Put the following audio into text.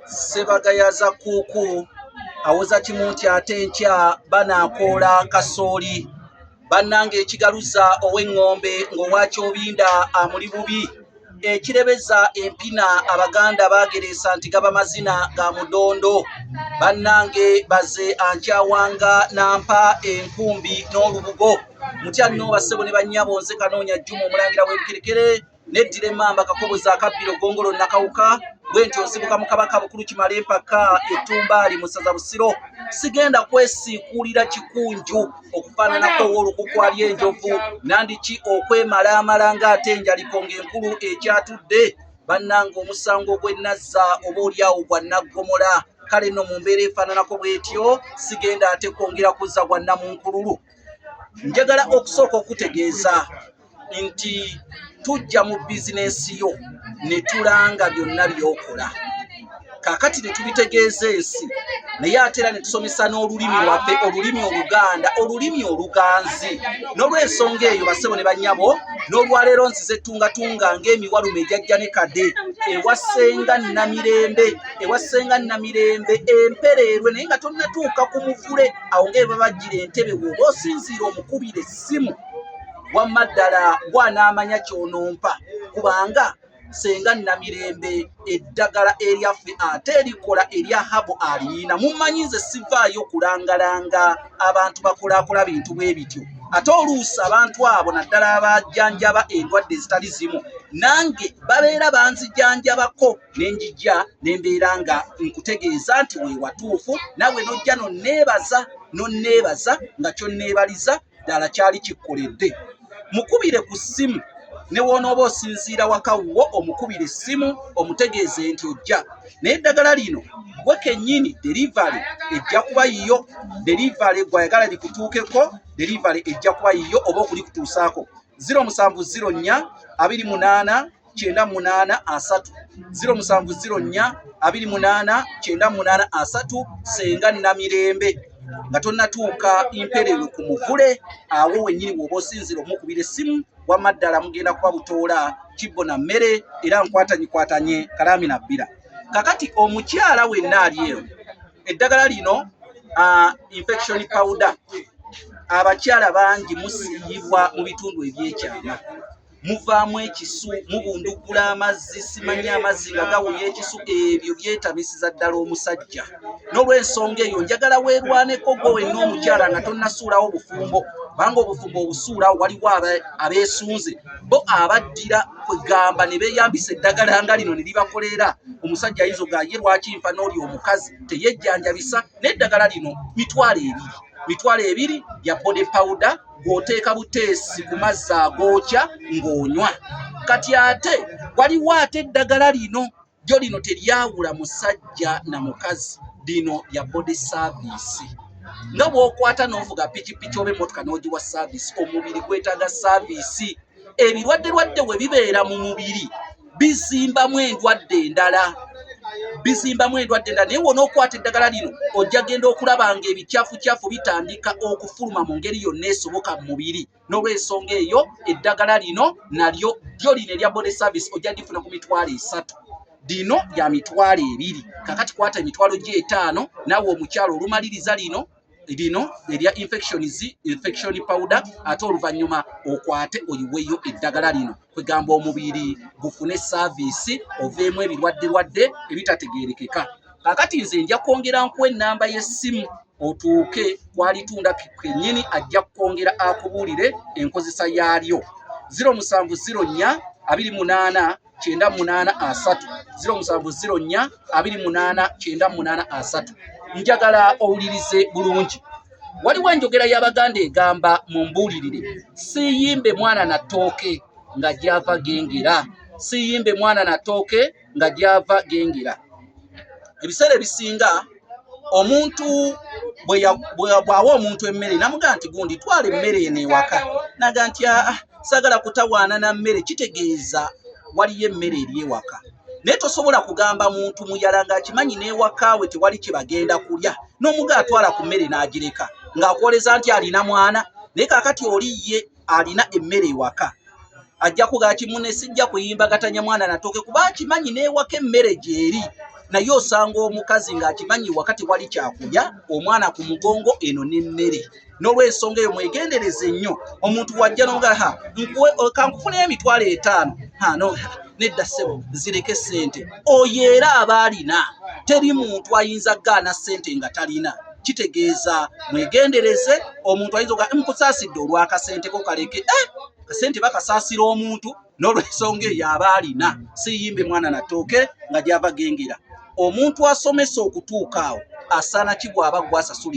Ssebagayaza Kkuuku awoza kimu nti ate enkya banaakoola kasooli. Bannange ekigaluza ow'eŋŋombe ng'owa Kyobinda amuli bubi, ekirebeza empina Abaganda baagereesa nti gaba mazina ga mudondo. Bannange baze ankyawanga n'ampa enkumbi n'olubugo. Mutya nno bassebo ne bannyabo, nze Kanoonya Juma Omulangira w'e Bukerekere. Neddira emmamba Kakoboza akabbiro Ggongolo Nakawuka, bwentyo nsibuka mu Kabaka Bukulu Kimala empaka Ettumbaali mu ssaza Busiro. Sigenda kwesiikuulira kikunju okufaananako ow'olukuku ali enjovu, nandiki okwemalaamala ng'ate enjaliko ng'enkulu ekyatudde. Bannange omusango gwe nazza oba olyawo gwa naggomola, kale nno mu mbeera efaananako bw'etyo sigenda ate kwongera kuzza gwa nnamunkululu. Njagala okusooka okutegeeza nti tujja mu bizinensi yo ne tulanga byonna by'okola, kaakati ne tubitegeeza ensi, naye ate era ne tusomesa n'olulimi lwaffe, olulimi Oluganda, olulimi oluganzi. N'olw'ensonga eyo, bassebo ne bannyabo, n'olwaleero nzize ttungatunga ng'emiwalume egyajja ne kade ewa Ssenga Namirembe, ewa Ssenga Namirembe empereerwe, naye nga tonnatuuka ku muvule awo ng'ebabajjira entebe, w'oba osinziira omukubira essimu. Wamma ddala gw'anaamanya ky'onompa, kubanga Ssenga Namirembe eddagala eryaffe ate erikola erya habo aliyina. Mummanyi nze sivaayo kulangalanga abantu bakolaakola bintu bwe bityo, ate oluusi abantu abo naddala abajjanjaba endwadde ezitali zimu nange babeera banzijanjabako ne njija ne mbeera nga nkutegeeza nti weewatuufu, naawe n'ojja nonneebaza nonneebaza nga kyonneebaliza ddala kyali kikkoledde. Mukubire ku ssimu ne w'onooba osinziira waka wo, omukubire essimu omutegeeze nti ojja naye eddagala lino gwe kennyini delivery ejja kuba yiyo. Delivery gw'ayagala likutuukeko, delivery ejja kuba yiyo oba okulikutuusaako. 0704 28 98 30, 0704 28 98 30. Ssenga Namirembe, nga tonnatuuka Impererwe ku muvule awo wennyini w'oba osinziira omukubira essimu. Wamma ddala mugenda kuba butoola kibbo na mmere, era nkwatanyikwatanye kalaami na bbira. Kakati omukyala wenna ali eyo, eddagala lino infection powder, abakyala bangi musiiyibwa mu bitundu ebyekyama, muvaamu ekisu, mubunduggula amazzi, simanyi amazzi nga gawunya ekisu, ebyo byetamisiza ddala omusajja. N'olw'ensonga eyo njagala weerwaneko gwe wenna omukyala nga tonnasuulawo bufumbo, kubanga obufumbo obusuulawo waliwo abeesunze bo abaddira kwegamba ne beeyambisa eddagala nga lino ne libakolera. Omusajja ayinza ogaa ye lwaki nfa n'oli omukazi teyejjanjabisa n'eddagala lino. 20,000, 20,000 ya body powder gw'oteeka buteesi ku mazzi agookya ng'onywa. Kati ate waliwo ate eddagala lino lyo, lino teryawula musajja na mukazi, lino lya body service. Nga bw'okwata n'ovuga pikipiki oba emmotoka n'ogiwa service, omubiri gwetaaga service. Ebirwadde lwadde we bibeera mu mubiri bizimbamu endwadde endala, bizimbamu endwadde endala, naye wonookwata eddagala lino ojja genda okulaba nga ebikyafucyafu bitandika okufuluma mu ngeri yonna esoboka mu mubiri. N'olw'ensonga eyo eddagala lino nalyo lyo lino erya body service ojja lifuna ku 30,000, lino lya 20,000. Kakati kwata 50,000 naawe omukyalo olumaliriza lino lino erya infections, infection powder, ate oluvannyuma okwate oyiweyo eddagala lino, kwegamba omubiri gufune service oveemu ebirwadde lwadde ebitategeerekeka. Kakati nze nja kwongera nkuwa ennamba y'essimu otuuke kwalitunda kennyini, ajja kukwongera akubuulire enkozesa yaalyo. 0704 28 98 30, 0704 28 98 30. Njagala owulirize bulungi. Waliwo enjogera y'Abaganda egamba, mumbuulirire, siiyimbe mwana na ttooke nga gyava gengera, siiyimbe mwana na ttooke nga gyava gengera. Ebiseera ebisinga omuntu bw'awa omuntu emmere namugamba nti gundi twala emmere eno ewaka, naga nti aa saagala kutawaana na mmere, kitegeeza waliyo emmere eri ewaka. Naye tosobola kugamba muntu muyala ng'akimanyi n'ewaka we tewali kye bagenda kulya, n'omuga atwala ku mmere n'agireka ng'akwoleza nti alina mwana, naye kaakati oli ye alina emmere ewaka. Ajja kugaa kimune, sijja kuyimbagatanya mwana natooke, kuba akimanyi n'ewaka emmere gyeri. Naye osanga omukazi ng'akimanyi waka tewali kyakulya, omwana ku mugongo eno n'emmere. N'olwensonga eyo mwegendereze nnyo. Omuntu wajja noga, ha, kankufuneyo 50,000, ha, no, nedda ssebo, zireke ssente. Oyo era aba alina. Teri muntu ayinza kugaana ssente nga talina. Kitegeeza mwegendereze. Omuntu ayinza oga, nkusaasidde olw'akasente ko, kaleke. Kasente bakasaasira omuntu. N'olwensonga eyo aba alina. Siyimbe mwana natooke nga gyava gengera. Omuntu asomesa okutuuka awo asaana ki bw'aba gwasasulira?